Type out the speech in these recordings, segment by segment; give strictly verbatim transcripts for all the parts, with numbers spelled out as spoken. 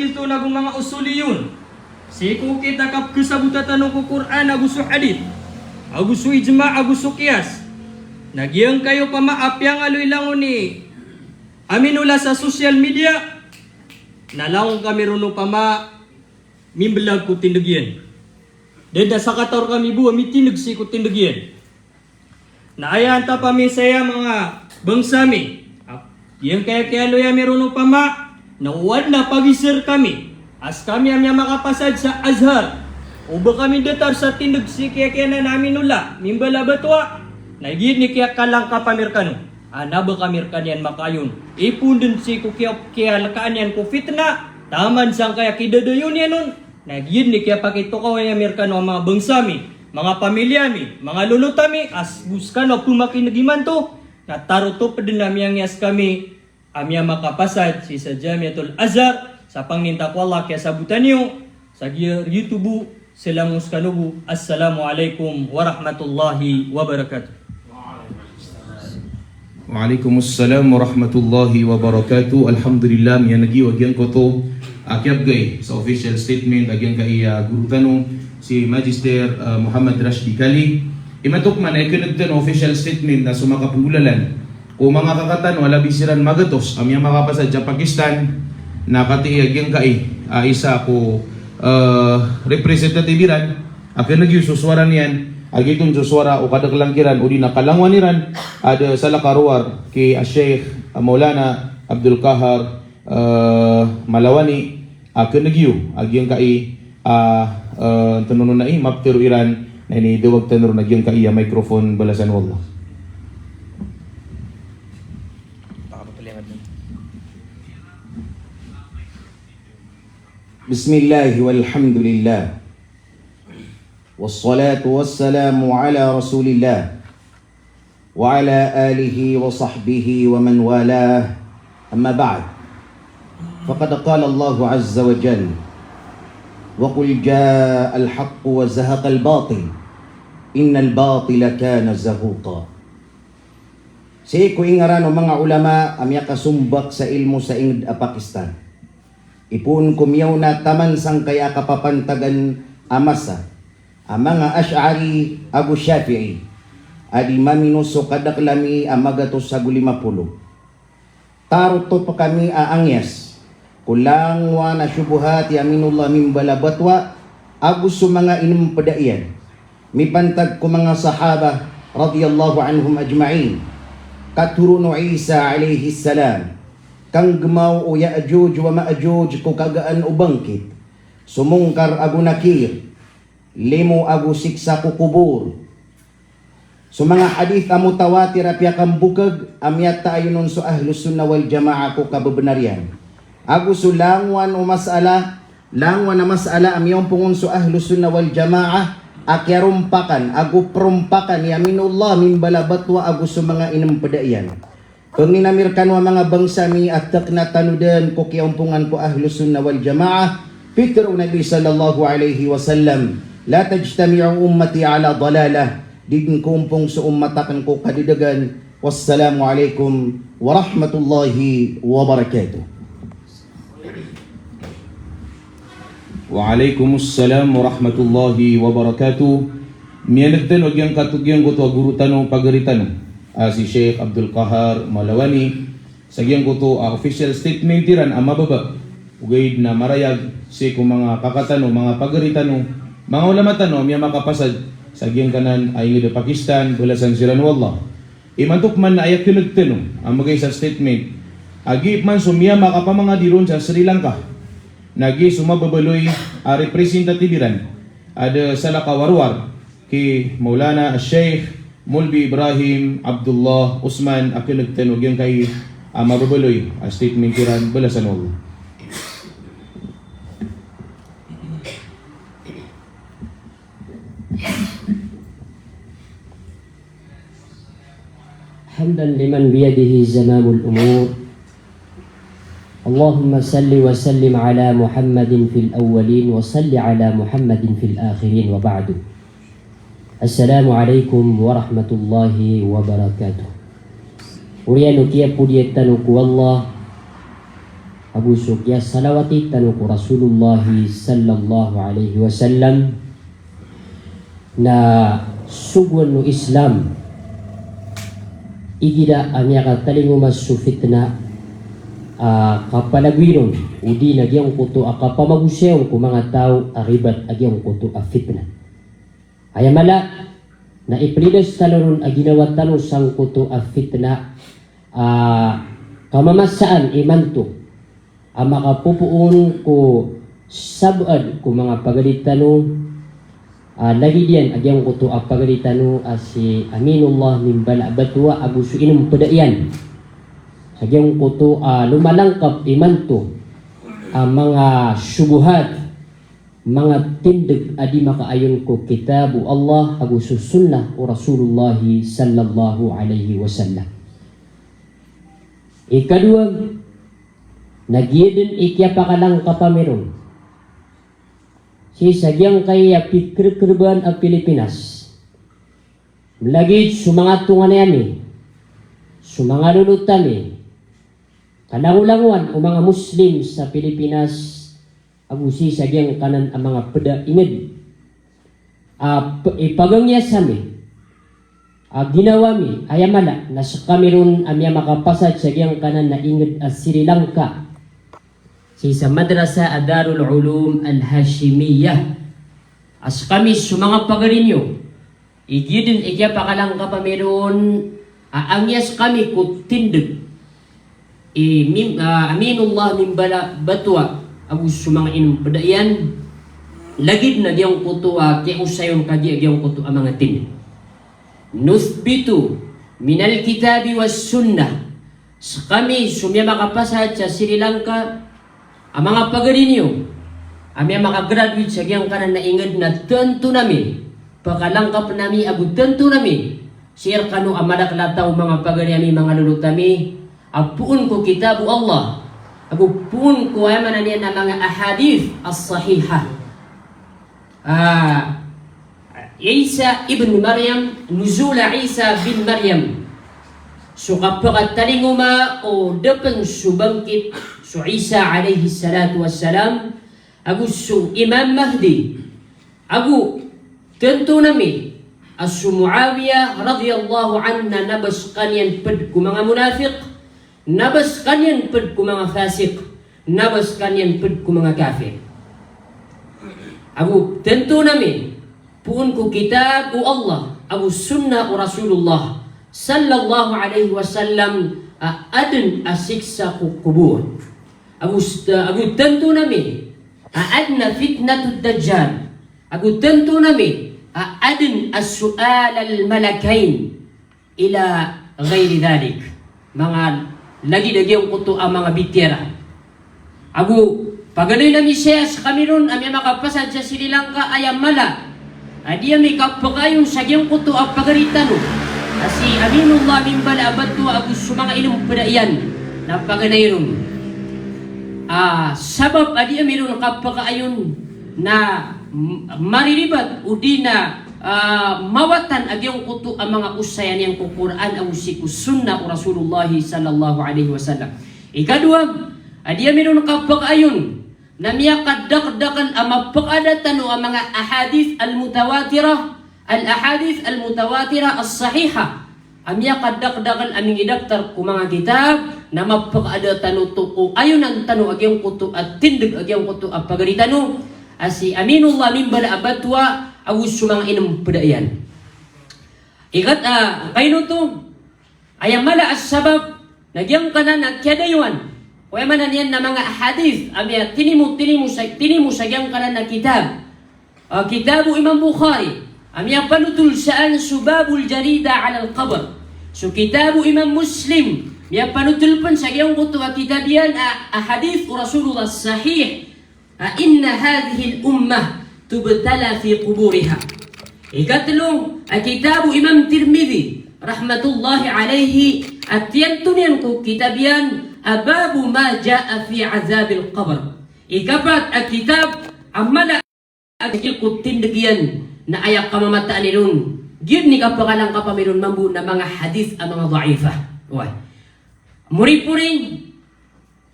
Ito na go manga usuliyyun. Sii ko okit a kapkasabota tano ko Qur'an ago so hadith, ago so ijma, ago so qiyas. Na giyangkai opama a piyangaloy langon i Aminollah sa social media, na langon kami ron opama mimbelag ko tindeg iyan. Da den a sakataw rkami bo a mitindeg sii ko tindeg iyan. Na aya antap ami saya manga bangsa mi, a giyangkai a kiyaaloy ami ron opama na o aden a pagiza rkami a skami a miyamakapasad sa Azhar, o ba kami datar sa tindeg sii kiyakiyanan a Aminollah mimbala batoa, na giyaden i kiyakalangkap ami rkano. A na ba kami rkaniyan makaayon, ipoon den sii ko kiya-, kiyalekaan iyan ko fitna, taman sangkaya kidadayon iyan on. Na giyaden i kiyapakitokawan ami rkano a manga bangsa mi, manga pamilya mi, manga lolot ami, a go skano a pemakineg imanto, na tarotop den a miyangiya skami a miyamakapasad sii sa Jamiatul Azhar, sa pangnin ta ko Allah kiyasabotan iyo, sa giya riyutubo, sa langon skano bo. Assalamu alaikum warahmatullahi wabarakatuh. Wa alaikum assalam warahmatullahi wabarakatuh. Alhamdulillah, miyaneg iyo a giyangkoto a kiyabegay sa official statement a giyangkai a goro tano, si Magister, ah, Muhammad Rashdi Kali. Imanto man a ikeneg tano a official statement na so makapenggolalan ko manga kaka tano a labi siran magatos a miyamakapasad sa Pakistan, na katii a giyangkai a isa ko, ah, representative iran, a keneg iyo so sowara niyan, a giyoto so sowara o kadakelan kiran odi na kalangowan iran, a da salakaw a rowar ki a Sheikh Maulana Abdul Qahar, eh, Malawani, a keneg iyo a giyangkai a, eh, tano ron ai mapetero iran, na inidawag tano ron a giyangkai a microphone balasan o Allah. Bismillah walhamdulillah. Wassalatu wassalamu ala Rasulillah wa ala alihi wa sahbihi wa man walah. Amma ba'd. Faqad qala Allahu azza wa jalla, "Wa qul ja'al haqqu wa zahaqal batil, innal batila kana zahuqa." Sii ko ingaran o manga ulama a miyakasombak sa ilmo sa inged a Pakistan. Ipoon ko miyaona taman sangkaya a kapapantagan a masa a manga Ash'ari ago Shafi'i a di mamino so kadakel ami a magatos ago lima polo. Tarotop kami a angiyas ko langowan a shubuhat i Aminollah mimbala batoa ago so manga inempeda iyan. Mipantag ko manga sahaba radiyallahu anhum ajma'in, katoron o Isa alayhis salam, kanggemaw o Ya'juj wa Ma'juj ko kagaan o bangkit, so Munkar ago Nakir, limo ago siksa ko kobor. So manga hadith a mutawatir a piyakambokeg a miyataayon on so Ahlus Sunnah wal Jamaah ko kabebenar iyan. Ago so langowan o mas'ala, langowan a mas'ala a miyaompong on so Ahlus Sunnah wal Jamaah a kiyarompakan ago perompakan i Aminollah mimbala batoa ago so manga inempeda iyan. Pengnin ami rekano a manga bangsa mi a tekna tano den ko kiyaompongan ko Ahlus Sunnah wal Jamaah. Pitero o Nabi sallallahu alaihi wasallam, "La tajtami'u ummati ala dalalah." Di den koompong so ummat aken ko kadedegan. Wassalamu alaikum warahmatullahi wabarakatuh. Wa alaikumussalam warahmatullahi wabarakatuh. Miyaneg tano a giyangkato, giyangkoto a goro tano, pagari tano, a si Sheikh Abdul Qahar Malawani, sa giyangkoto a official statement iran a mababa, ogaid na marayag sii ko manga kaka tano, manga pagari tano, manga ulama tano a miyamakapasad sa giyangkanan a inged a Pakistan, balasan siran o Allah. Imanto pman na aya keneg tano a magay sa statement a giya pman so miyamakapamangadi ron sa Sri Lanka, na giya so mababaloy a representative iran a da salakaw a rowar ki Maulana Sheikh Molvi Ibrahim Abdullah Osman a keneg tano giyangkai a mababaloy a statement iran, balasan o Allah. حمدا لمن بيده زمام الأمور. اللهم صل وسلم على محمد في الأولين وصل على محمد في الآخرين وبعد. السلام عليكم ورحمة الله وبركاته. Oriyan o kiyapodiya tano ko Allah ago so kiyasalawati tano ko Rasulullah sallallahu alaihi wasallam, na sogoan o Islam, igira a miyakatalingoma so fitna a kapalagoy ron, odi na giyangkoto a kapamagosayon ko manga taw a ribat a giyangkoto a fitna. Aya mala na iplidas tano ron a ginawa tano sangkoto a fitna a kamamasaan imanto a makapopoon ko sabaad ko manga pagari tano, a lagid iyan a giyangkoto a pagari tano a si Aminullah Mimbala Batuwa ago so inompeda iyan sa giyangkoto a lomalangkap imanto a manga shubuhat, manga tindeg a di makaayon ko kitab o Allah ago so sunnah o Rasulullah sallallahu alaihi wasallam. Ikadowa, na giya den i kiyapakalangkap ami ron sii sa giyangkaya pikerkerbaan a Pilipinas. Lagid so manga tonganay ami, so manga lolot ami, kalangolangowan o manga Muslim sa Pilipinas, ago sii sa giyangkanan a manga peda inged a p-, ipagangiyas ami a ginawa mi, aya mala na sekami ron a miyamakapasad sa giyangkanan a inged a Sri Lanka, sii sa Madrasa a Darul Ulum Al Hashimiyah. A sekami so manga pagari niyo, igira den i kiyapakalangkap ami ron a angiyas kami ko tindeg i Mim-, a, Aminullah Mimbala Batuwa ago so manga inompeda iyan, lagid na giyangkoto a kiyaosayon kagiya giyangkoto a manga tindeg. Nuthbitu minal kitabi was sunnah. Sekami so miyamakapasad sa Sri Lanka a manga pagari niyo a miyamakagraduate sa giyangkanan a inged na tanto nami, pakalangkap nami ago tanto nami sii rekano a madakel a taw, manga pagari ami, manga lolot ami, a poon ko kitab o Allah ago poon ko, aya maana niyan na manga ahadith as-sahihah. Ah, Isa ibn Maryam, nuzul Isa bin Maryam. So kapakatalingoma o da pen so bangkit so Isa alayhis salatu wassalam, ago so Imam Mahdi. Ago tanto nami a so Muawiyah radiyallahu anhu na ba sekaniyan ped ko manga munafiq, na ba sekaniyan ped ko manga fasiq, na ba sekaniyan ped ko manga kafir. Ago tanto nami poon ko kitab o Allah ago sunnah o Rasulullah sallallahu alayhi wasallam a aden a siksa ko kobor. Ago s-, ago tanto nami a aden a fitnatud dajjal. Ago tanto nami a aden a su'al al-malakayn ila ghayri dhalik. Manga lagid a giyangkoto a manga bitiyara. Ago pagaloy nami saya sekami ron a miyamakapasad sa Sri Lanka, aya mala a di ami kapakaayon sa giyangkoto a pagari tano a si Aminullah Mimbala Batuwa ago so manga inompeda iyan na paganay ron. Ah, sabap a di ami ron kapakaayon na m-, mariribat odi na, ah, mawatan a giyangkoto a manga osayan iyan ko Qur'an ago sii ko sunnah o Rasulullah sallallahu alayhi wasallam. Ikadowa, a di ami ron kapakaayon na miyakadakdakel a mapekada tano a manga ahadith al-mutawatirah, al-ahadith al-mutawatirah as-sahihah. A miyakadakdakel a mingidaptar ko manga kitab na mapekada tano to ko ayonan tano a giyangkoto a tindeg a giyangkoto a pagari tano a si Aminullah Mimbala Batuwa ago so manga inompeda iyan. Ikat, ah, kaino to, aya mala a sabap na giyangkanan a kiyadayowan ko, aya maana niyan na manga hadith a miyatinimo, tinimo sa, tinimo sa giyangkanan a kitab. Ah, kitab o Imam Bukhari a miyapanotol saan so Babul Jarida alal Qabr. So kitab o Imam Muslim, miyapanotol pen sa giyangkoto a kitab iyan a, a hadith o Rasulullah sahih. A, inna hadhihil ummah tubtala fi quburiha. Ikatlo a kitab o Imam Tirmidhi rahmatullahi alayhi, a tiyanto niyan ko kitab iyan a Babu ma jaa fi adhabil qabr. Ikapat a kitab a mala a giyangkoto a tindeg iyan na aya kamamataan iron, giyoto i kapakalangkap ami ron mambo na manga hadith a manga dhaifah. Oway. Moripori,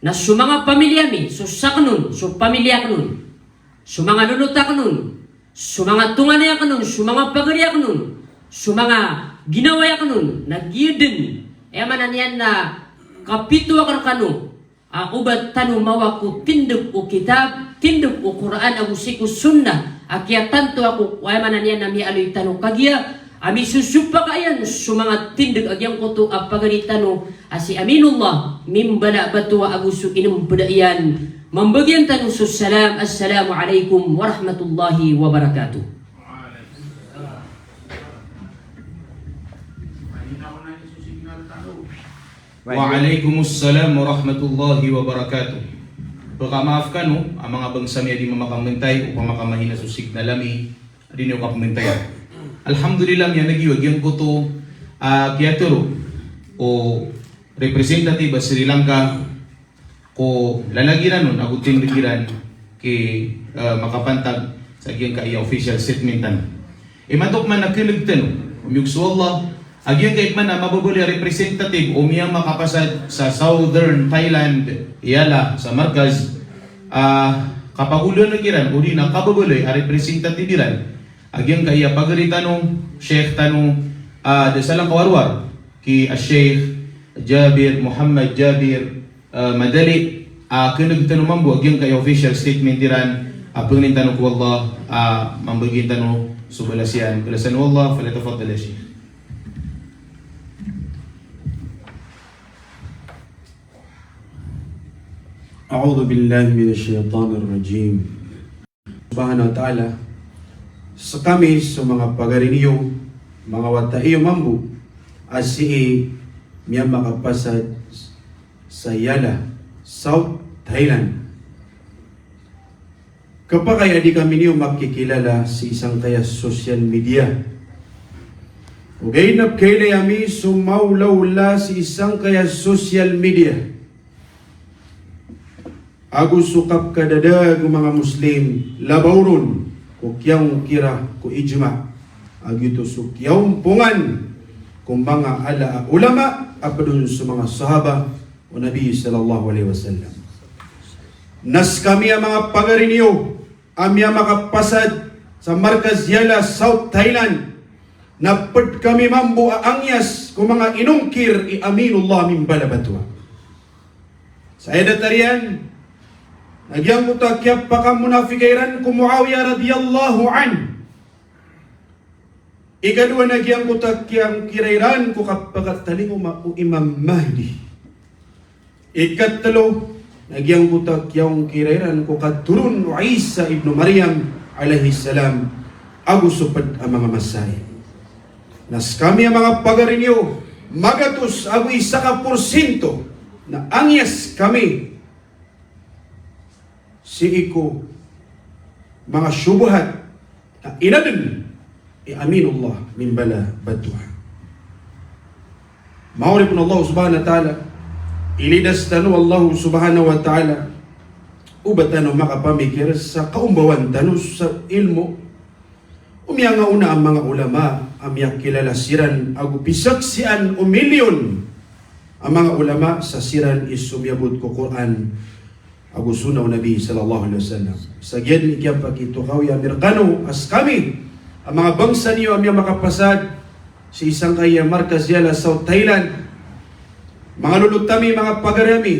Na so manga pamilya mi, so sakn on, so pamilya akn on, so manga lolot akn on, so manga tonganay akn on, so manga pagari akn on, so manga ginaway akn on, na giya dn, aya maana niyan na kapito akn rkano, a, o ba tano mawa ko tindg o kitab, tindg o Qur'an ago sii ko sunnah, a kiyatanto ako, aya maana niyan na miyaaloy tano kagiya, a misosopaka iyan so manga tindg a giyangkoto a pagari tano a si Aminullah Mimbalabatoa ago so inmpda iyan. Mambagian tano so salam, Assalamu alaikum warahmatullahi wabarakatuh. Wa alaikumussalam warahmatullahi wabarakatuh. Pkhamaaf kano a manga bangsa mi a di mamakambantay opama ka mahina so signal ami, a di niyo kapmbantaya. Alhamdulillah, miyanagiwa giyangkoto a kiyatharo o representative a Sri Lanka ko lalag iran on ago tindg iran ki, eh, makapantag sa giyangkaya official statement tano. Imanto pman a kneg tano, o miyog so Allah, a giyangkai pman a mababaloy a representative o miyamakapasad sa Southern Thailand, Yala, sa Markaz, a kapagoloan kiran odi na kababaloy a representative iran a giyangkaya pagari tano, Sheikh tano, a da salakaw a rowar ki a Sheikh Jabir Muhammad Jabir, eh, Madali, a kneg tano mambo a giyangkaya official statement iran, a pangnin tano ko Allah a mambagian tano so balas iyan. Balasan o Allah, falyatafaddal ya Sheikh. أعوذ بالله من الشيطان الرجيم. Subhanahu wa Ta'ala, skami so manga pagari niyo, manga wata iyo mambo a sii miyamakapasad sa Yala, South Thailand. Kapakay a di kami niyo makikilala sii sangkaya social media. Ogaid na pkailay ami so maolaola sii sangkaya social media ago so kapkadadag o manga Muslim, labaw ron ko kiyaongkira ko ijma, a giyoto so kiyaompongan ko manga ala a ulama a pd on so manga sahaba o Nabi sallallahu alaihi wasallam. Na skami a manga pagari niyo a miyamakapasad sa Markaz Yala, South Thailand, na pd kami mambo a angiyas ko manga inongkir i Aminullah Mimbalabatoa. Sa aya datar iyan, na giyangkoto a kiyapakamonafiqa iran ko Muawiyah radiyallahu anhu. Ikadowa na giyangkoto a kiyangkira iran ko kapakatalingoma o Imam Mahdi. Ikatlo, na giyangkoto a kiyangkira iran ko katoron o Isa ibnu Maryam alayhis salam, ago so pd a manga masail. Na skami a manga pagari niyo, magatos ago isa ka porsyento na angiyas kami sii ko manga shubuhat a inadn i Aminullah Mimbalabatoa. Manga oripn o Allah subhanahu wa ta'ala, ilidas tano o Allah subhanahu wa ta'ala, o ba tano makapamikir sa kaombawan tano sa ilmo. O miyangaona a manga ulama a miyakilala siran ago pisaksian o milyon a manga ulama sa siran i somiyabot ko Qur'an ago sunnah o Nabi sallallahu alaihi wasallam. Sa giyanan i kiyapakitokawi ami rkano a skami a manga bangsa niyo a miyamakapasad sii sangkaya Markaz Yala, South Thailand, manga lolot ami, manga pagari ami,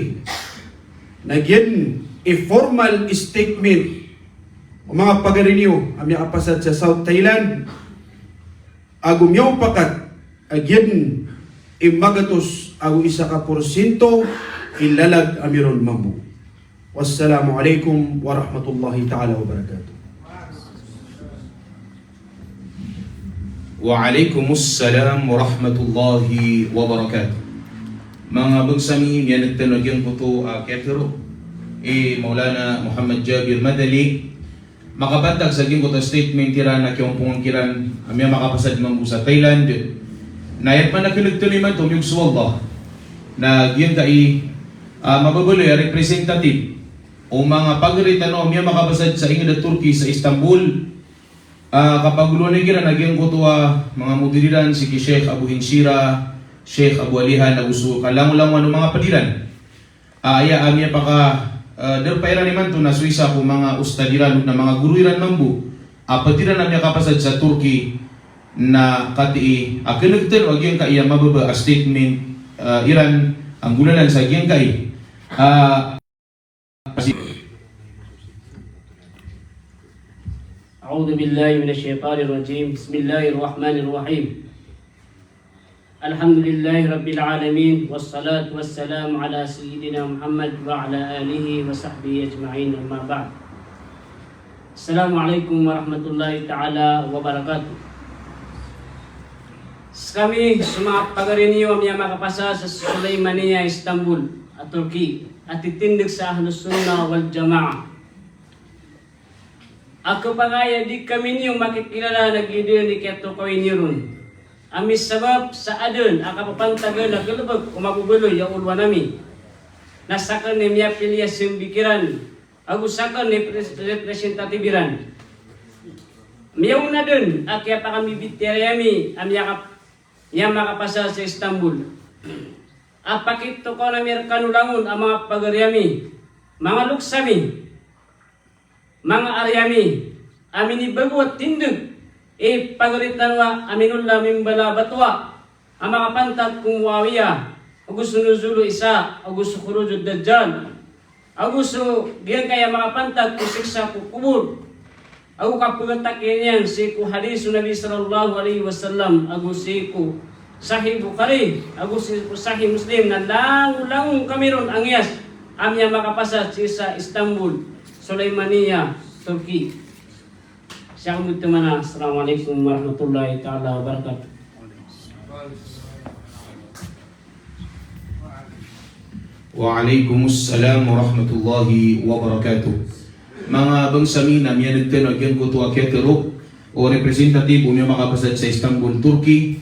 na giyanan i formal statement o manga pagari niyo a miyakapasad sa South Thailand, ago miyaopakat a giyanan i magatos ago isa ka porsyento i lalag ami ron mambo. Wassalamu alaikum warahmatullahi ta'ala wabarakatuh. Wa alaikumussalam warahmatullahi wabarakatuh. Manga bangsa mi, miyaneg tano a giyangkoto a kiyatharo i Maulana Muhammad Jabir Madali, makapantag sa giyangkoto a statement iran a kiyaompongan kiran a miyamakapasad mambo sa Thailand. Na aya pman a kneg tano imanto, miyog so Allah, na giyangkai a mababaloy a representative o manga pagari tano a miyamakapasad sa ingd a Turkey sa Istanbul, a kapagoloan iran a giyangkoto a manga mudir iran sii ki Sheikh Abu Hinsira, Sheikh Abu Alihan, ago so kalangolangowan o manga pd iran. Aya a miyapaka, eh, darpa iran imanto na so isa ko manga ustadh iran na manga guru iran mambo a pd iran a miyakapasad sa Turkey, na katii a kneg tano a giyangkai a mababa a statement, eh, iran a nggolalan sa giyangkai. Ah, أعوذ بالله من الشيطان الرجيم. بسم الله الرحمن الرحيم. الحمد لله رب العالمين، والصلاة والسلام على سيدنا محمد وعلى آله وصحبه أجمعين، أما بعد. السلام عليكم ورحمة الله تعالى وبركاته. Skami so manga pagari niyo a miyamakapasad sa Sulaymaniya, Istanbul a Turkey, a titindg sa Ahlus Sunnah wal Jamaah. A khapakay a di kami niyo makikilala na giya dn i kiyatokawi niyo ron a misabap sa adn a kapapantagan a galbk o mababaloy a olowan ami. Na sakn i miyapili a sambi kiran ago sakn i pres-, representative iran. Miyaona dn a kiyapakambibitiyarai ami a miyakap-, miyamakapasad sa Istanbul a pakitokawan ami rkano langon a manga pagari ami, manga loks ami, manga ari ami, a minibago a tindg i pagari tano a minolla mimbala a batoa a makapantag ko Muawiyah, ago so Nuzulu Isa, ago so Khurujud Dajjal, ago so giyangkaya makapantag ko siksa ko kobor, ago kapagatakiya niyan sii ko hadis o Nabi sallallahu alaihi wasallam, ago sii ko Sahih Bukhari, ago sii ko Sahih Muslim, na langolangon kami ron a ngiyas a miyamakapasad sii sa Istanbul, Sulaymaniya, Turkey. Sii ko manga taman a, Assalamu alaikum warahmatullahi taala wabarakatuh. Wa alaikumussalam warahmatullahi wabarakatuh. Manga bangsa mi, na miyan'g tano a giyangkoto a kiyatero o representative o miyamakapasad sa Istanbul, Turkey,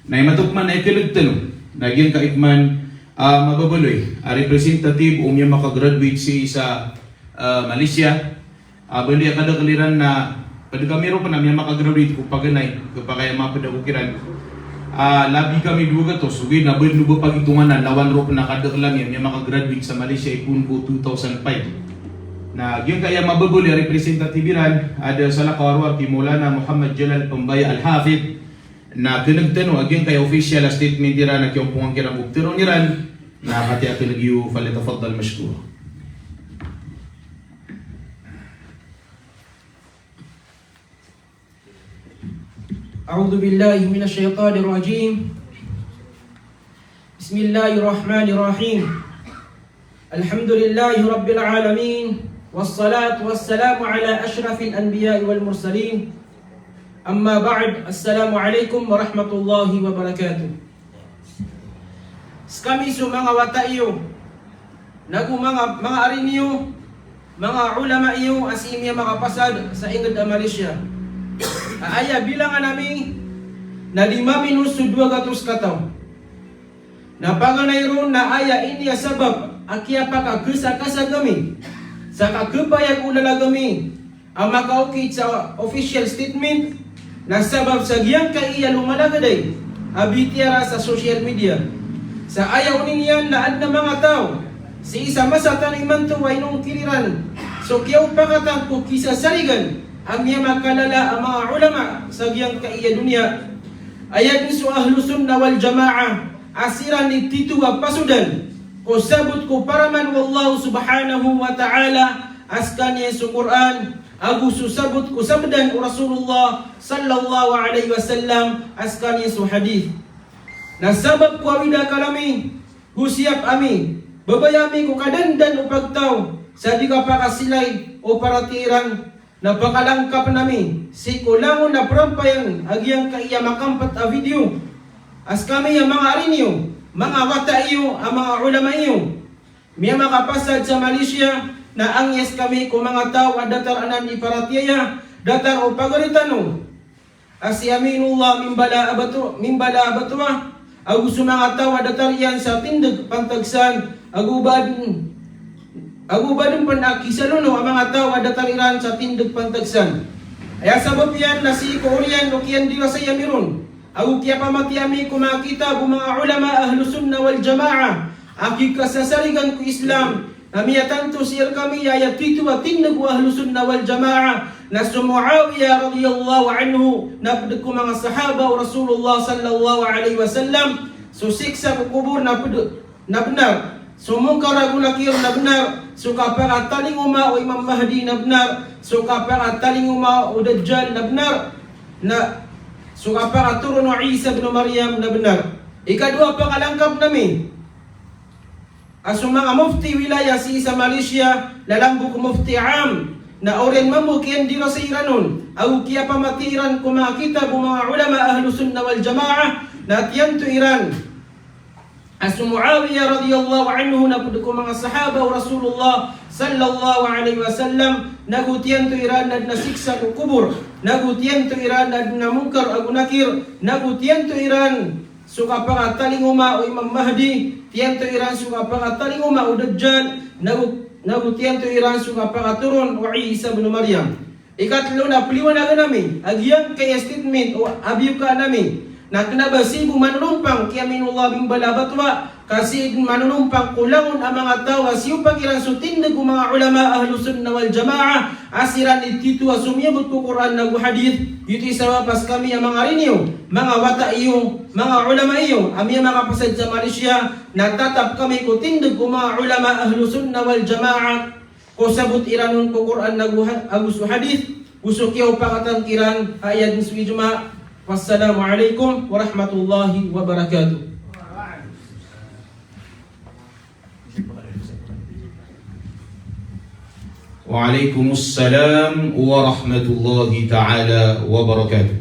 na imanto pman na iklg tano na giyangkai pman a mababaloy a representative o miyamakagraduate sii sa, ah, Malaysia. A bali a kadakl iran na pd kami ron pn a miyamakagraduate ko paganay, khapakay a mapd ako kiran. A labi kami dowa gatos, ogaid na bali o ba pagitongan na lawan ron pn a kadakl ami a miyamakagraduate sa Malaysia ipoon ko two thousand five. Na giyangkaya mababaloy a representative iran a da salakaw a rowar ki Maulana Muhammad Jalal Pambaya Al-Hafidh, na kn'g tano a giyangkaya official a statement iran a kiyompongan kiran ko pteron iran, na katii a kn'g iyo, falyatafaddal mashkura. أعوذ بالله من الشيطان الرجيم. بسم الله الرحمن الرحيم. الحمد لله رب العالمين، والصلاة والسلام على أشرف الأنبياء والمرسلين. أما بعد، السلام عليكم ورحمة الله وبركاته. Skami so manga wata iyo, nago manga, manga ari niyo, manga ulama iyo a sii miyamakapasad sa ingd a Malaysia, a aya bilangan ami na di maminos so dowa gatos kataw. Na paganay ron na aya ini a sabap a kiyapakakasakasa kami sa kakapayag o lalag ami a makaokit sa official statement na sabap sa giyangkaiya lomalakaday a bitiyara sa social media. Sa aya oni niyan na adn a manga taw sii sa masa tano imanto a inongkir iran so kiyaopakatan ko kisasarigan a miyamakalala a manga ulama sa giyangkaiya doniya. Aya dn so Ahlus Sunnah wal Jamaah a siran i tito a pasodan ko sabot ko paraman o Allah subhanahu wa ta'ala a skaniyan so Qur'an, ago so sabot ko sabdan o Rasulullah sallallahu alaihi wasallam a skaniyan so hadith. Na sabap ko awid a akal ami, go siyap ami, babaya ami ko kadandan o pagtaw sa di kapakasilay o paratiyaya iran, na pakalangkapn ami sii ko langon a prampayan a giyangkaiya makampet a video a skami a manga ari niyo, manga wata iyo, a manga ulama iyo, miyamakapasad sa Malaysia, na angiyas kami ko manga taw a datar anan i paratiyaya, datar o pagari tano a si Aminullah Mimbala Abato-, Mimbala Abatoa, ago so manga taw a datar iyan sa tindg pantag san, ago ba dn, ago ba dn pn a kisalono a manga taw a datar iran sa tindg pantag san. Aya sabap iyan na sii ko oriyan o kiyandirasay ami ron ago kiyapamatiya ami ko manga kitab o manga ulama Ahlus Sunnah wal Jamaah a kikasasarigan ko Islam, na miyatanto sii rkami aya titho a tindg o Ahlus Sunnah wal Jamaah, na so Muawiyah radiyallahu anhu, na pd ko manga sahaba o Rasulullah sallallahu alaihi wasallam, so siksa ko kobor na pd, na bnar, so Munkar ago Nakir na bnar, so kapakatalingoma o Imam Mahdi na bnar, so kapakatalingoma o Dajjal na bnar, na so kapakatoron o Isa bin Maryam na bnar. Ikadowa a pakalangkap ami, a so manga mufti wilaya sii sa Malaysia, lalambo ko mufti am, na oriyan mambo kiyandirasa iran on, ago kiyapamatiya iran ko manga kitab o manga ulama Ahlus Sunnah wal Jamaah, na tiyanto iran a so Muawiyah radiyallahu anhu na pd ko manga sahaba o Rasulullah sallallahu alaihi wasallam, nago tiyanto iran na adn a siksa ko kobor, nago tiyanto iran na adn a Munkar ago Nakir, nago tiyanto iran so kapakatalingoma o Imam Mahdi, tiyanto iran so kapakatalingoma o Dajjal, nago, nago tiyanto iran so kapakatoron o Isa bin Maryam. Ikatlo na pliwanagan ami a giyangkaya statement o abiyoka ami na kna ba sii bo manonompang ki Aminullah bin Bala Batwa, ka sii dn manonompang ko langon a manga taw a siyopak iran so tindg o manga ulama Ahlus Sunnah wal Jamaah, a siran i titho a somiyabot ko Qur'an ago Hadith. Giyoto i sabap a skami a manga ari niyo, manga wata iyo, manga ulama iyo a miyamakapasad sa Malaysia, na tatap kami ko tindg o manga ulama Ahlus Sunnah wal Jamaah ko sabot iran on ko Qur'an ago ha-, ago so Hadith, go so kiyaopakatan kiran a aya dn so ijma. Wassalamu alaikum warahmatullahi wabarakatuh. Wa alaikumussalam warahmatullahi ta'ala wabarakatuh.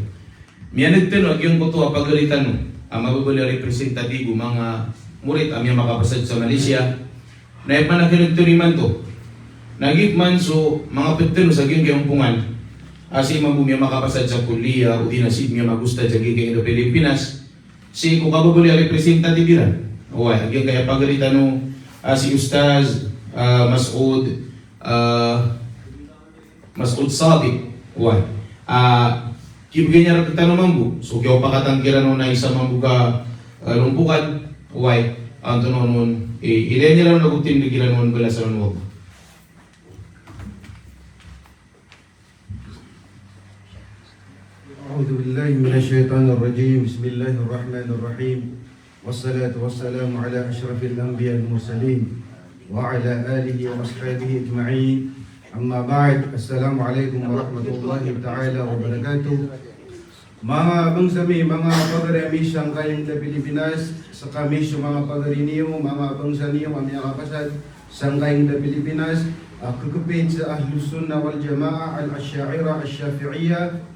Miyaneg tano a giyangkoto a pagari tano a mababaloy a representative o manga murid a miyamakapasad sa Malaysia. Na aya pman a kinegtero imanto na giyoto man so manga pd tano sa giyangkai a ompongan a sii mambo miyamakapasad sa kulliya odi na sii miyamag-ustadh sa giyangkai a Pilipinas. Sii ko kababaloy a representative iran, oway, a giyangkai a pagari tano a si Ustadh, ah, Mas'ud, ah, Mas'ud Sadiq, oway. Ah, kibgan iyan rktano mambo so kiyaopakatan kiran on a isa mambo ka, ah, lompokan, oway. Antonaa on, i-, ilaya niyo ron ago tindgi kiran on balasan o Allah. أعوذ بالله من الشيطان الرجيم. بسم الله الرحمن الرحيم. والصلاة والسلام على أشرف الأنبياء والمرسلين وعلى آله وأصحابه أجمعين. أما بعد. السلام عليكم ورحمة الله تعالى وبركاته. Manga bangsa mi, manga pagari ami sangkaya ingd a Pilipinas, skami so manga pagari niyo, manga bangsa niyo a miyakapasad sangkaya ingd a Pilipinas, a kkpit sa Ahlus Sunnah wal Jamaah, Al-Asha'irah, Ash-Shafi'iyyah.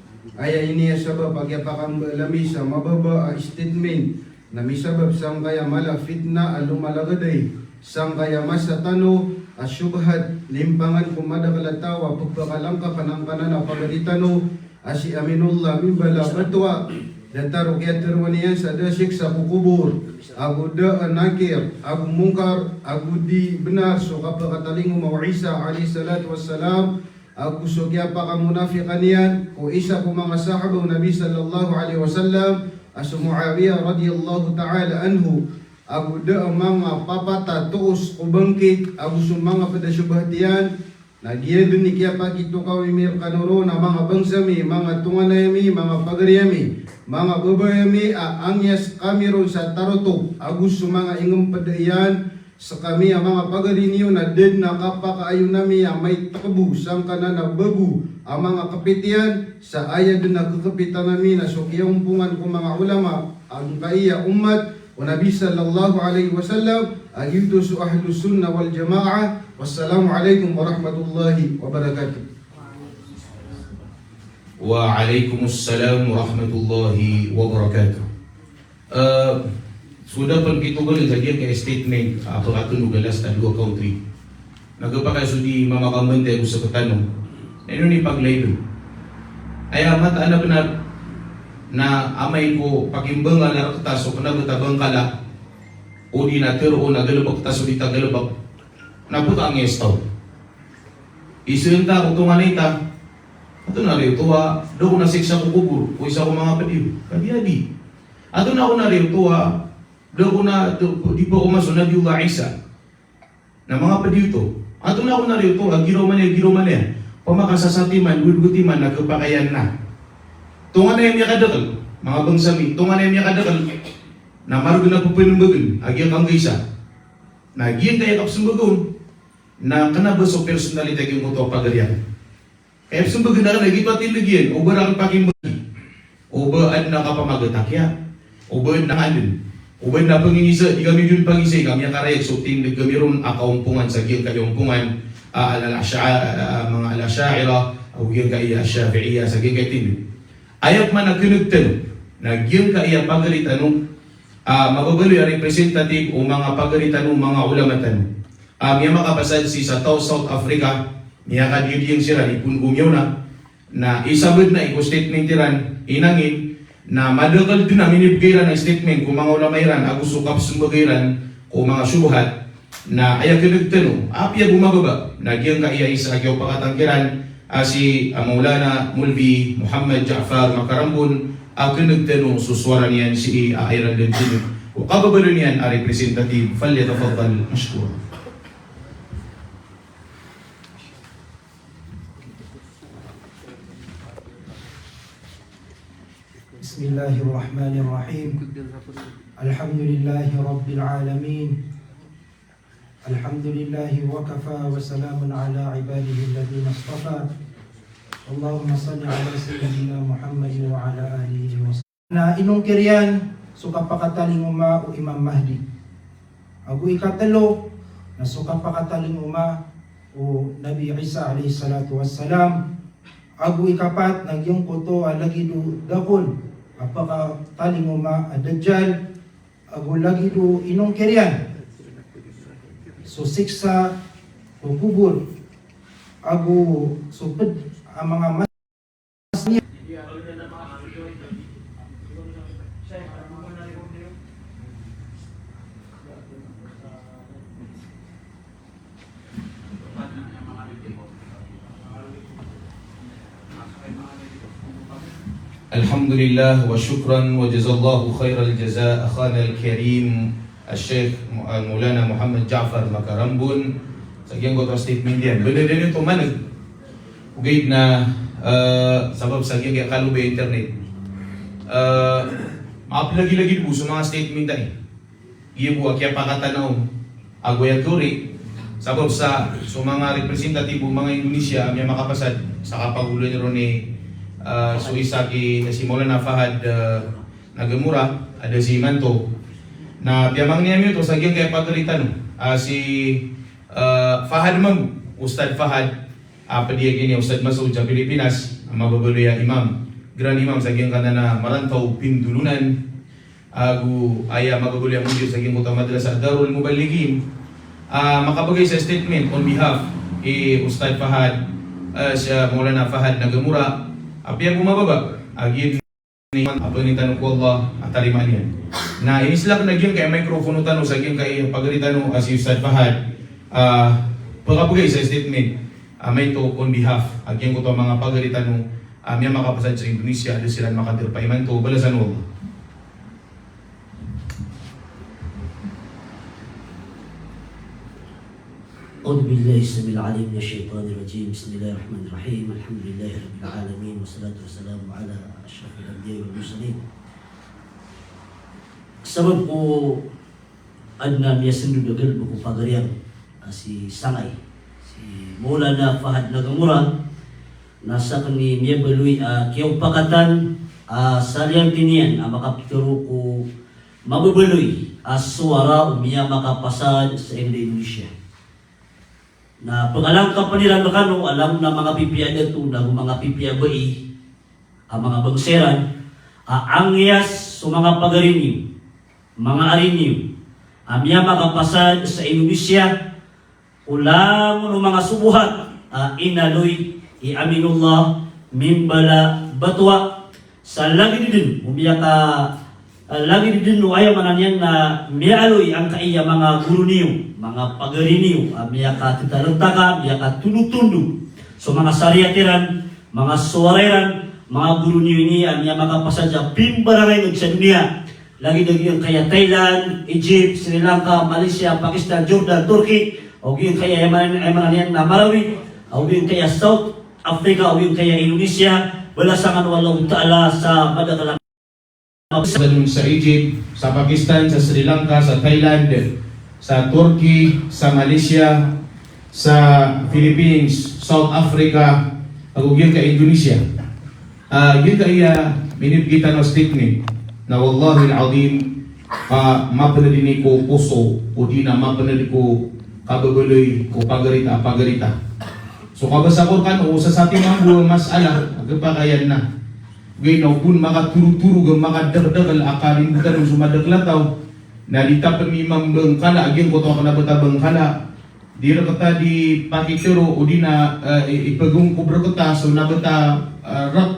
Aya ini a sabap a kiyapakambal ami sa mababa a statement na misabap sangkaya mala a fitna a lomalagad ai sangkaya masa tano a shubhat, limpangan ko madakl a taw a pphakalampang angkanan a pagari tano a si Aminullah Mimbala Batwa, datar o kiyatharoa niyan sa da siksa ko kobor, ago da a Nakir, ago Munkar, ago di bnar so kapakatalingoma o Isa alayhis salatu wassalam, ago so kiyapakamonafikan iyan ko isa ko manga sahaba o Nabi sallallahu alayhi wasallam, a so Muawiyah radiyallahu ta'ala anhu, ago da a manga papata toos ko bangkit, ago so manga pd a shubhat iyan, na giya dn i kiyapakitokawi mi rkano ron a manga bangsa mi, manga tonganay ami, manga pagari ami, manga babay ami, a angiyas kami ron sa tarotop ago so manga ingmpd iyan, skami a manga pagari niyo na da dn a kapakaayon ami a maitk bo sangkanan a bago a manga kpit iyan, sa aya dn a kkpitan ami na so kiyaompongan ko manga ulama angkaya ummat o Nabi sallallahu alayhi wasallam, a giyoto so Ahlus Sunnah wal Jamaah. Wassalamu alaykum warahmatullahi wabarakatuh. Wa alaykumussalam warahmatullahi wabarakatuh. Eh, so da pn kitogaln sa giyangkai a statement a pkatonoga last a dowa ka o three. Na khapakay so di mamakambantay ko sktano na ino niyan paglay dn. Aya mataan a bnar na amay ko pakimbangan a rkta so kna btad a bangkala, odi na tharoon a galbk ta so di ta galbk, na pota angiyas taw. Isn ta ko tonganay ta, antonaa riyo oto a da ko nasiksa ko kobor o isa ko manga pd iyo? Ka di, a di. Antonaa ko na riyo oto a Da ko na, di ba ko maso Nabiullah Isa. Na manga pd oto. Antonaa ko na riyoto, a giraw man iyan, giraw man iyan. Pamakasasatiman, dodogatiman, na kapakayan na. Tonganay a miyakadakl, manga bangsa mi, tonganay a miyakadakl, na margn a pphmbagn a giyangkai isa. Na giyangkai a kapsmbag on, na kna ba so personality a giyangkoto a pagari akn. Ka aya psmbagn akn na giyoto a tindg iyan, o ba rakn pakimbagi, o ba adn a kapamagatakiya, o ba adn a ngandn, o ba adn a pngingiza, di kami dn pagizai, ka miyakarayag so tindg kami ron a kaompongan sa giyangkai a ompongan, a, al-, al-Ash'a-, a, manga al-Asha'irah, o giyangkai a Shafi'iyah, sa giyangkai a tindg. Aya pman a kneg tano, na giyangkai a pagari tano, a, mababaloy a representative o manga pagari tano, manga ulama tano. A, miyamakapasad sii sa taw South Africa, miyakadiyodiyang siran i pn ko miyaona, na isabad na i ko statement iran, inangin, na madakl dn a minibgay iran a statement ko manga ulama iran, ago so kapsmbagay iran ko manga shubuhat, na aya kneg tano, apiya bo mababa, na giyangkai a isa a kiyaopakatan kiran, a si, a, Maulana Maulvi Muhammad Ja'far Makarambon, a kneg tano so sowara niyan sii, a, iran dn tindg. O kababaloy niyan a representative, falyatafaddal mashkura. بسم الله الرحمن الرحيم. الحمد لله رب العالمين. الحمد لله وكفى وسلام على عباده الذين اصطفى. اللهم صل على سيدنا محمد وعلى آله وصحبه. Na inongkir iyan so kapakatalingoma o Imam Mahdi. Ago ikatlo, na so kapakatalingoma o Nabi Isa alayhis salatu wassalam. Ago ikapat, na giyangkoto a lagid o dakl a pakatalingoma a Dajjal. Ago lagid o inongkir iyan so siksa ko kobor. Ago so pd a manga mas Alhamdulillah wa shukran wa jazallahu khairal jaza akhana al-karim, al-Sheikh Mu-, al-Maulana Muhammad Ja'far Makarambon, sa giyangkoto a statement iyan. Bnar dn oto maneg. Ogaid na, eh, sabap sa giyangkaya kaloba i internet. Eh, maap lagilagid bo so manga statement iyan. Giya bo a kiyapakatana on ago aya kori, sabap sa so manga representative o manga Indonesia a miyamakapasad sa kapagoloan iron i, eh, so isa ki, si Maulana Fahad, eh, Nagamura, a da sii imanto. Na piyamangni ami oto sa giyangkaya pagari tano, ah, si, eh, Fahad mambo, Ustadh Fahad, a pd iyan giya i Ustadh Masoud sa Pilipinas, a mababaloy a imam, Grand Imam sa giyangkanan a Marantaw Pindolonan, ago aya mababaloy a mudir sa giyangkoto a madrasa Darul Muballighin, a makabgay sa statement on behalf i Ustadh Fahad, eh, si Maulana Fahad Nagamura, apiya bo mababa a giya i pangnin tano ko Allah a tarimaan iyan. Na inislak na giyangkaya microphone tano sa giyangkaya pagari tano a si Ustadh Fahad, ah, pkabgay sa statement, ah, maito on behalf a giyangkoto a manga pagari tano a miyamakapasad sa Indonesia, a da siran makadarpa imanto, balasan o Allah. أعوذ بالله السميع العليم من الشيطان الرجيم. بسم الله الرحمن الرحيم. الحمد لله رب العالمين، والصلاة والسلام على أشرف الأنبياء والمرسلين. Sabap ko adn a miyasndod a galbk o pagari akn a si Sangay, si Maulana Fahad Nagamura, na sakn i miyabaloy a kiyaopakatan a saliyangti niyan a makaptharo ko mababaloy a sowara o miyamakapasad sa ingd a Indonesia. Na pngalangkapn iran rkano a langon a manga pipiya a dato nago manga pipiya a bai a manga bangsa iran a angiyas so manga pagari niyo, manga ari niyo a miyamakapasad sa Indonesia, o langon o manga shubuhat a inaloy i Aminullah Mimbala Batoa, sa lagid dn o miyaka, ah, lagid dn o aya maana niyan na miyaaloy angkai a manga goro niyo, manga pagari niyo a miyakathatarntaka, miyakatondotondog so manga sariyat iran, manga sowara iran, manga goro niyo ini a miyamakapasad sa pimbarangay sa doniya. Lagid o giyangkaya Thailand, Egypt, Sri Lanka, Malaysia, Pakistan, Jordan, Turkey, o giyangkaya Yaman, Yaman iyan na Marawi, o giyangkaya South Africa, o giyangkaya Indonesia, balasan o Allahu Ta'ala sa madakl a Sa Egypt, sa Pakistan, sa Sri Lanka, sa Thailand, sa Turkey, sa Malaysia, sa Philippines, South Africa, ago giyangkai Indonesia. Ah, giyangkaya minibgay tano a statement na wallahil azim, ah, mapnd ini ko poso, odi na mapnd ko kababaloy ko pagarita, pagarita. So kabasa ko rkano, o sasatiman bo a masala a kapakay anan. Ogaid na o bo makatorotoro, ga makadakdakl a kalimbotan on so madakl a taw, na di ta pn imambangkala a giyangkoto a kna ba ta bangkala. Di rkta di pakitharo odi na, eh, i-, ipagongkob rkta so kna ba ta, eh, rk.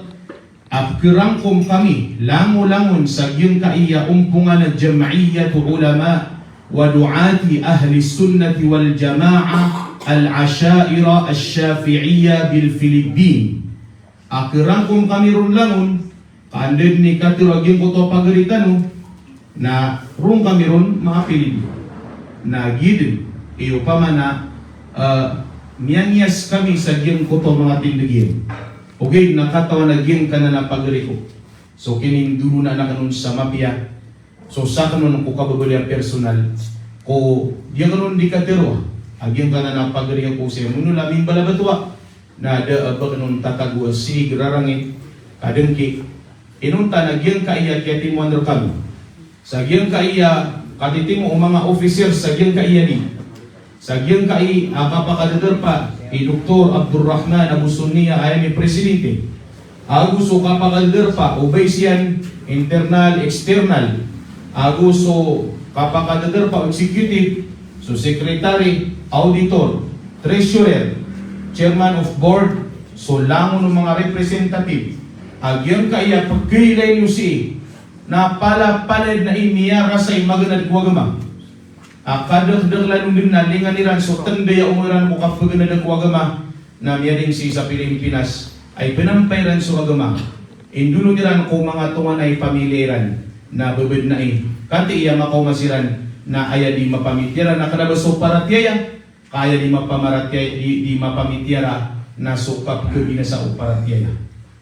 A pkharangkom kami langolangon sa giyangkaya ompongan a Jam'iyyatu Ulama wa Du'ati Ahlis Sunnati wal Jama'ah Al-Asha'irah Ash-Shafi'iyyah bil Philippines. A kharangkom kami ron langon, ka anda dn i katharo a giyangkoto a pagari tano, na roo kami ron maapil. Na giya dn i opama na, eh, miyangiyas kami sa giyangkoto a manga tindg iyan. Ogaid na katawan a giyangkanan a pagari ko so kinindolonaan akn on sa mapiya. So sakn on ko kababaloy a personal ko di akn on di katharo a giyangkanan a pagari ko sii, mano la mimbalabato a na da a ba akn on tatago a sii, rarangit, kadngki. Inonta na giyangkaya kiyatimoan rkami sa giyangkaya katitimo o manga officer sa giyangkaya di, sa giyangkai a kapakadarpa i Doktor Abdul Rahman Abu Sunniya a aya ni presidente, ago so kapakadarpa o vice iyan, internal, external, ago so kapakadarpa o executive, so secretary, auditor, treasurer, chairman of board, so langon o manga representative a giyangkaya pkhailay niyo sii, na palapalaya dn a miyarasay maganad ko agama. A kadakdaklan on dn na lingan iran so tanda a onga iran ko kapaganada ko agama, na miyading sii sa Pilipinas a ipnampay iran so agama. Indolon iran ko manga tonganay pamilya iran na babadnai. Katii a makaoma siran na aya di mapamitiyara na kna ba so paratiyaya, ka aya di mapamaratiyaya, di, di mapamitiyara na so kapkhabinasa o paratiyaya.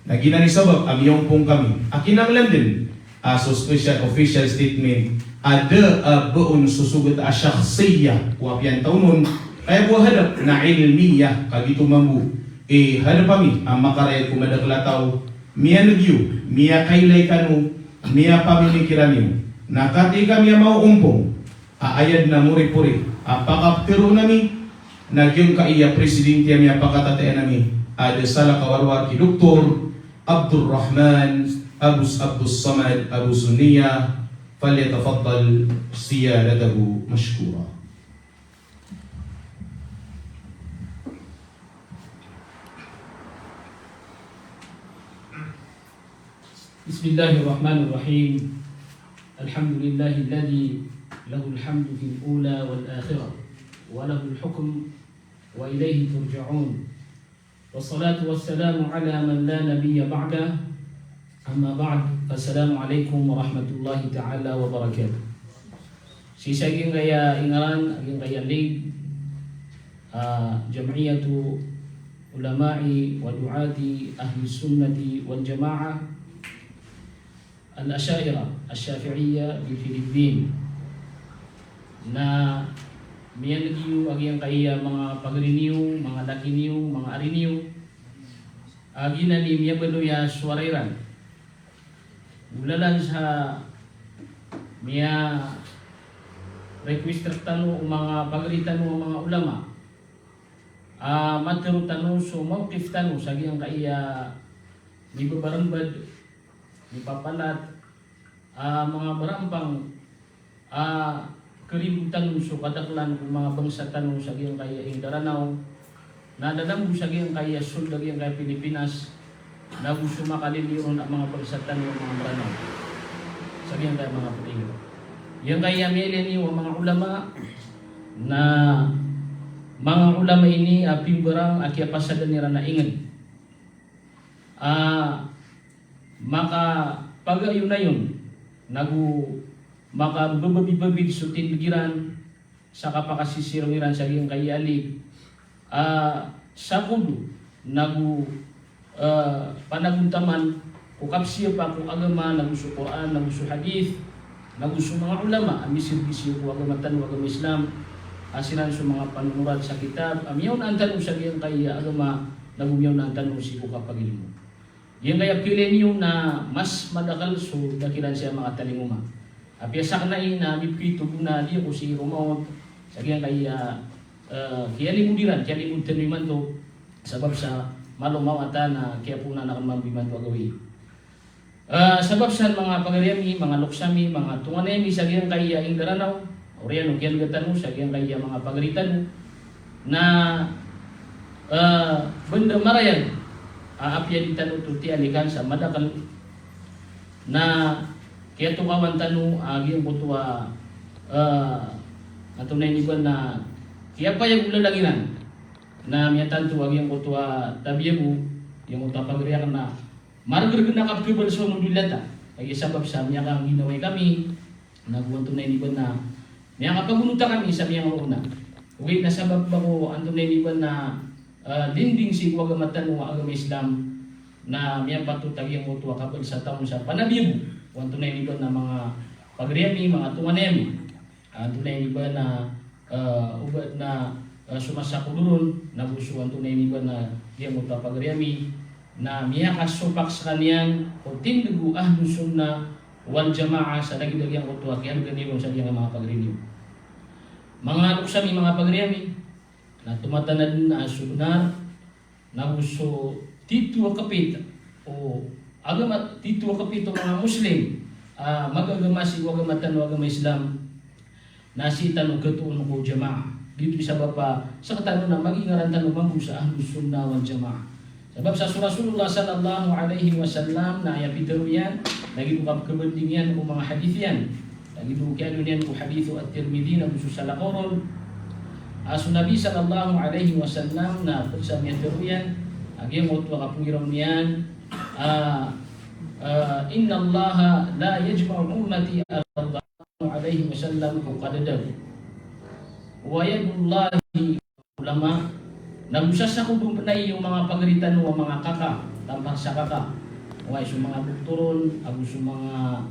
Na giyanan i sabap a miyaompong kami a kinanglan dn a so special official statement a da a ba on sosogat a shakhsiyah ko apiya taon on, ka aya bo a hadap na ilmiyah, ka giyoto mambo i hadap ami a makarayag ko madakl a taw, miyaneg iyo, miyakailay kano, miyapamimikiran iyo. Na katii kami a maoompong a aya dn a moripori a pakaptharoon ami, na giyangkaya presidente ami a pakatatayaan ami a da salakaw a rowar ki Doktor Abdul Rahman Abu, Abdus Samad Abu Sunniya, falyatafaddal siyadatahu mashkura. بسم الله الرحمن الرحيم. الحمد لله الذي له الحمد في الأولى والآخرة، وله الحكم وإليه ترجعون. والصلاة والسلام على من لا نبي بعده. أما بعد، فالسلام عليكم ورحمة الله تعالى وبركاته. Sii sa giyangkaya ingaran a giyangkaya league, ah, Jam'iyyatu Ulama'i wa Du'ati Ahli Sunnati wal Jama'ah Al-Asha'irah Ash-Shafi'iyyah bil Philippines. Na miyaneg iyo a giyangkaya manga pagari niyo, manga laki niyo, manga ari niyo, a giyanan i miyabaloy a sowara iran. Golalan sa miya-request rktano o manga pagari tano a manga ulama a matharo tano so mawqif tano sa giyangkaya mibabarmbad, mipapalat, a manga barampang a kharimbotan on so kadaklan ko manga bangsa tano sa giyangkaya ingd a Ranaw, na da dn bo sa giyangkaya sold a giyangkaya Pilipinas, na go so makaliliyo ron a manga bangsa tano a manga Mranaw sa giyangkaya manga pd. Giyangkaya miyailay niyo a manga ulama na manga ulama ini a pimbarang a kiyapasadan iran a ingd a makapagayonayon, nago Makabababi-babi so tindeg iran sa kapakasisirong iran sa giyangkaya a lig. Ah, sa kodo nago, ah, panagontaman ko kapsiyapa ko agama, nago so Qur'an, nago so hadith, nago so manga ulama a misirgi sii ko agama tano a agama Islam, a siran so manga panonorat sa kitab a miyaonaan tano sa giyangkaya a agama, nago miyaonaan tano sii ko kapagilmo. Giyangkaya piliin iyo na mas madakl so dakilan saya makatalingoma. Apiya sakn ai na mipkhitogo na di ako sii romaot sa giyangkaya, eh, kiyalimod iran, kiyalimod tano imanto, sabap sa malo mawatan a kiyapoonaan akn mambo imanto a gawii. Eh, sabap sa manga pagari ami, manga loks ami, manga tonganay ami sa giyangkaya ingd a Ranaw, oriyan o kiyalga tano sa giyangkaya manga pagari tano, na, eh, banda marayag a apiya di tano oto tiyalikan sa madakl na kiyatokawan tano a giyangkoto a, eh, antonaa ini ba na kiyapayag o lalag iran. Na miyatanto a giyangkoto a tabiya bo, giyangkoto a pagari akn na margrg na kapkhabal so alhamdulillah ta. Kagiya sabap sa miyakangginawai kami, nago antonaa ini ba na miyakapagonota kami sa miyangaoona. Ogaid na sabap ba ko antonaa ini ba na, ah, linding sii ko agama tano a agama Islam, na miyapatot a giyangkoto a kabal sa taon sa panabiya bo ko antonaa ini ba na manga pagari ami, manga tonganay ami. Antonaa ini ba na, eh, oba na, eh, so masa ko doron, nago so antonaa ini ba na giyangkoto a pagari ami, na miyakasopak skaniyan ko tindg o Ahlus Sunnah wal Jamaah sa lagid a giyangkoto a kiyalga niyo sa giyangkaya manga pagari niyo. Manga loks ami, manga pagari ami, na tomatanad na so bnar, nago so tito a kapit o agama, tito a kapit o manga Muslim a magagama sii ko agama tano a agama Islam, na sii tano khatoon ko jamaah. Giyoto i sabap a sktano na magingaran tano mambo sa Ahlus Sunnah wal Jamaah. Sabap sa so Rasulullah sallallahu alaihi wasallam na aya pitharo iyan, lagid o kapkhabanding iyan ko manga hadith iyan. Lagid o kiyaadn iyan ko hadith o At-Tirmidhi nago so salakaw ron, a so Nabi sallallahu alaihi wasallam na pd sa miyatharo iyan a giyangkoto a kapnggiraw niyan, ah, ah, "Innallaha la yajma'u ummati ala sallallahu alaihi wasallam uqadadahu. Wa yadullahi ulama." Na go sasakodon pn ai o manga pagari tano a manga kaka, tampar sa kaka. Oway, so manga doktor on, ago so manga,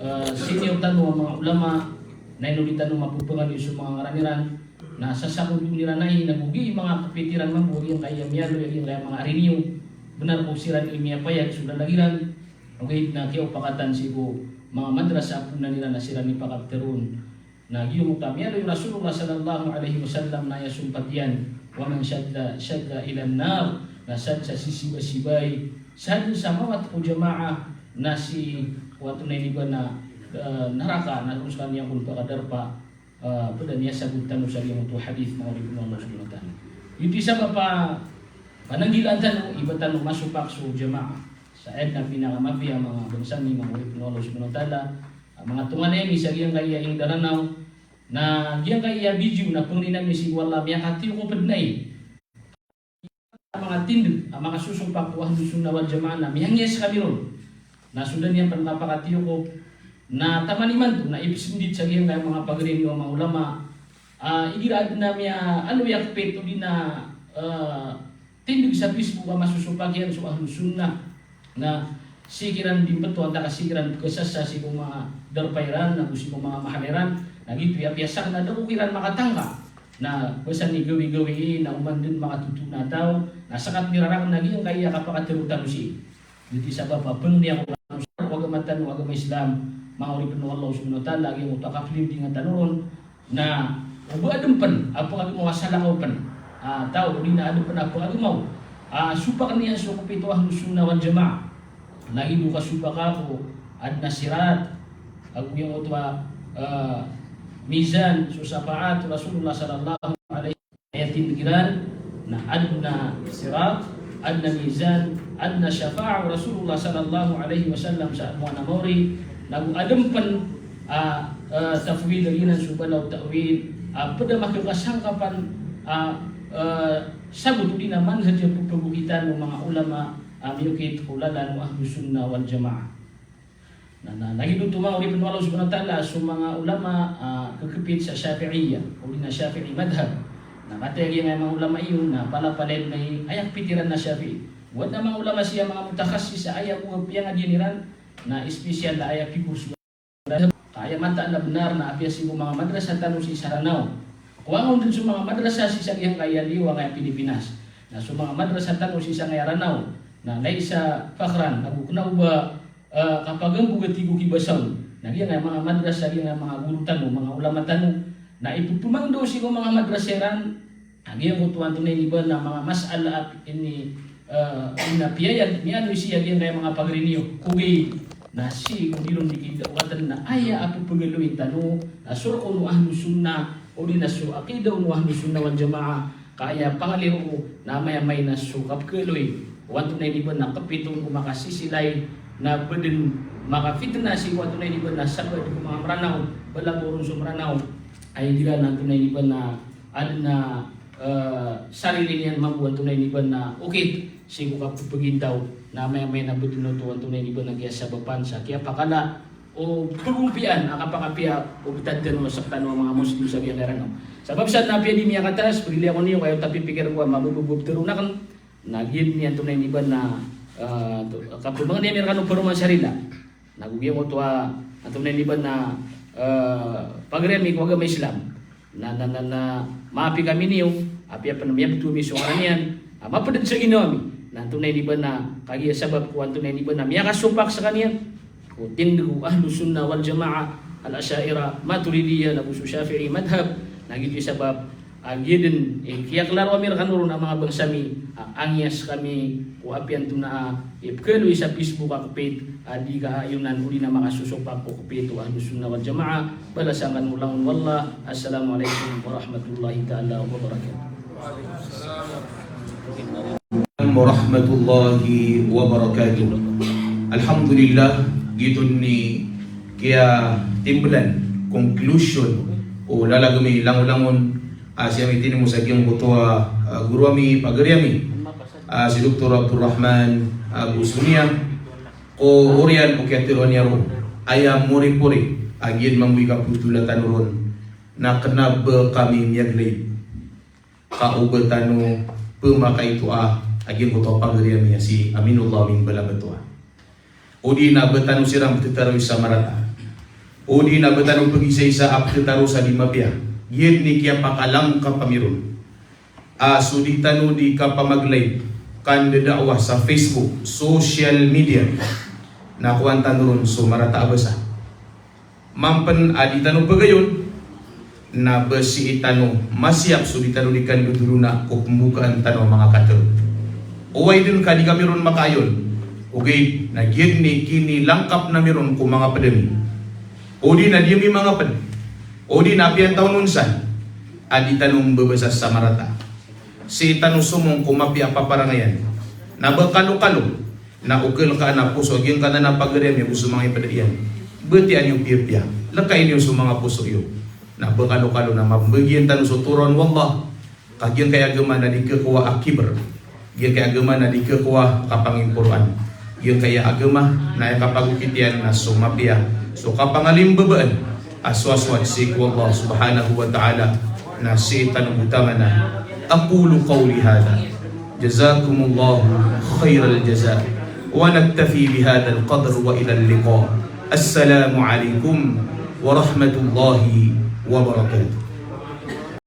eh, senior tano a manga ulama, na ino di tano mapphangni so manga ngaran iran, na sasakodon iran ai, na go gii manga kapit iran mambo a giyangkaya miyaaloy a giyangkaya manga ari niyo. Bnar ko siran i miyapayag so lalag iran, ogaid na kiyaopakatan sii ko manga madrasa a poonan iran a siran i pakaptharoon. Na giyoto a miyaaloy o Rasulullah sallallahu alaihi wasallam na aya sompat iyan, "Wa man shadda, shadda ilan nar." Na sadn sa sisibasibay, sadn sa mawat ko jamaah, na sii ko antonaa ini ba na, eh, naraka, na roo skaniyan ko pakadarpa, eh, pd a miyasagot tano sa giyoto a hadith, manga oripn o Allah subhanahu wa ta'ala. Giyoto i sabap a pananggilaan tano, i ba tano masopak so jamaah. Sa aya dn a pinakamapiya, manga bangsa mi, manga oripn o Allah subhanahu wa ta'ala, a manga tonganay ami sa giyangkaya ingd a Ranaw, na giyangkaya video na pangnin ami sii ko Allah, miyakatiyokop dn ai a manga tindg a manga sosopak ko Ahlus Sunnah wal Jamaah na miyangiyas kami ron. Na so da niyan pn kapakatiyokop, na taman imanto na ipsndit sa giyangkaya manga pagari niyo a manga ulama, ah, igira adn a miyaaloy a kpit odi na, ah, tindg sa Facebook a masosopak iyan so Ahlus Sunnah. Na sii kiran di mbtowan, antaa ka sii kiran pkhasasa sii ko manga darpa iran, na go sii ko manga mahal iran. Na giyoto i apiya sakn na da ko kiran makatangka. Na basa ni gawii-gawii, na oman dn makatotoon a taw, na skat mirarak na giyangkaya kapakatharo tano sii. Giyoto i sabap a pangnin ako ko agama tano a agama Islam, manga oripn o Allah subhanahu wa ta'ala, giyangkoto a kaplindingan tano ron, na o ba adn pn a pagagamaw a salakaw pn a taw, odi na adn pn a pagagamaw a sopak niyan so kapit o Ahlus Sunnah wal Jamaah. Lagid o kasopaka ko adn a sirat, ago giyangkoto a, eh, mizan, so shafaat o Rasulullah sallallahu alaihi wasallam. Aya tindg iran na adn a sirat, adn a mizan, adn a shafaat o Rasulullah sallallahu alaihi wasallam sa alongan a maori, na go adn pn a, eh, tafwid, odi na so bala o ta'wil, a pd a makakasangkapan a, eh, sagot odi na manhaj a pphagokit o manga ulama a miyokit ko lalan o Ahlus Sunnah wal Jamaah. Na, na, lagid oto manga oripn o Allah subhanahu wa ta'ala, so manga ulama, ah, kkpit sa Shafi'iyya, odi na Shafi'i madhab. Na katii giyangkaya manga ulama iyo, na palapalaya dn a aya kpit iran na Shafi'i. Owat na manga ulama sii a manga mutakhasis a aya bo a piyangadian iran, na espesyal a aya pikours. Ka aya mataan a bnar na apiya sii ko manga madrasa tano sii sa Ranao. Kowa ngka on dn so manga madrasa sii sa giyangkaya liyo angkaya Pilipinas. Na so manga madrasa tano sii sangkaya Ranao, na laysa fakhran, ago kna o ba, eh, kapagambog a tig o kibasa on. Na giyangkaya manga madrasa, giyangkaya manga goro tano, manga ulama tano, na ipphmangndao sii ko manga madrasa iran a giyangkoto antonaa ini ba na manga mas'ala a ini, eh, ina piyayag, miyaaloy sii a giyangkaya manga pagari niyo. Ogaid na sii ko di ron di kidawatan na aya a pphagaloyin tano na so rokon o Ahlus Sunnah, odi na so aqidah o Ahlus Sunnah wal Jamaah. Ka aya pangaliyo na amay-amay na so kapkhaloy o antonaa ini ba na kpit on ko makasisilay na pd dn makafitnah sii ko antonaa ini ba na sabaad ko manga Mranaw, balabaw ron so Mranaw. Ay dila na antonaa ini ba na adn a, eh, sarili niyan mambo antonaa ini ba na okit sii ko kapphgintaw na amay-amay na pd dn oto antonaa ini ba na kiyasabapan sa kiyapakala o pagompiyan a kapakapiya o btad tano, sktano a manga Muslim sa giyangkaya Ranao. Sabap sa na apiya di miyakataas, pagilay ako niyo, kayo ta pipikir ko a mababagobtero na kn, na giya dn i antonaa ini ba na, eh, to, kapphangni ami rkano paroman sa rila. Na go giyangkoto a antonaa ini ba na, eh, pagari ami ko agama Islam. Na, na, na, na, maapi kami niyo, apiya pn miyabto ami so ngaran iyan, a mapd dn sa ginawa mi. Na antonaa ini ba na, kagiya sabap ko antonaa ini ba na miyakasopak skaniyan ko tindg o Ahlus Sunnah wal Jamaah, Al-Asha'irah, Maturidiyah, na go so Shafi'i madhab, na giyoto i sabap a giya dn i kiyaklaro ami rkano ron a manga bangsa mi, a angiyas kami ko apiya antonaa i pkhaloy sa Facebook a kpit a di kaayonan odi na makasosopak ko kpit o Ahlus Sunnah wal Jamaah. Balasan kano langon o Allah. Assalamu alaikum warahmatullahi ta'ala wabarakatuh. Warahmatullahi wabarakatuh. Alhamdulillah, giyoto i kiyatimblan, conclusion o lalag ami langolangon, a sii ami tinimo sa giyangkoto a, a, goro ami, pagari ami, a si Doktor Abdul Rahman, a, Abu Sunia, ko oriyan o kiyatharoa niyan roo, aya moripori a giya dn mambo i kapthotola tano ron, na kna ba kami miyag-live. Ka o ba tano pmakaitoa a giyangkoto a pagari ami a si Aminullah Amin Balabatoa. Odi na ba tano siran ptharoa sa marata. Odi na ba tano pgisaisa a ptharo sa di mapiya. Giya dn i kiyapakalangkap ami ron a so di tano di kapamag-live, kandada'wah sa Facebook, social media, na kowaan tano ron so marata a basa. Mambo pn a di tano pagayon, na ba sii tano masiyap so di tano di kandodolona ko pmbokaan tano a manga katharo. Oway dn ka di kami ron makaayon, ogaid na giya dn i kinilangkap ami ron ko manga pd ami. Odi na di ami manga pd, odi na apiya antaon on san a di tano mbabasa sa marata. Sii tano somong ko mapiya a paparangayan. Na ba kalokalo na okl ka na poso a giyangkanan a pagari ami ago so manga ipd iyan. Batiya niyo piyapiya. Lkai niyo so manga poso iyo. Na ba kalokalo na mambagian tano so toroan o Allah. Ka giyangkaya agama na di khakowa a kibr. Giyangkaya agama na di khakowa a kapangimporoan. Giyangkaya agama na aya kapagokit iyan na so mapiya, so kapangalimbabaan a sowasowat sii ko Allah Subhanahu wa Ta'ala, na sii tano bo taman a. Aqulu qawli hadha. Jazakumullahu khairal jaza. Wa naktafi bihadhal qadr wa ilal liqa. Assalamu alaikum warahmatullahi wabarakatuh.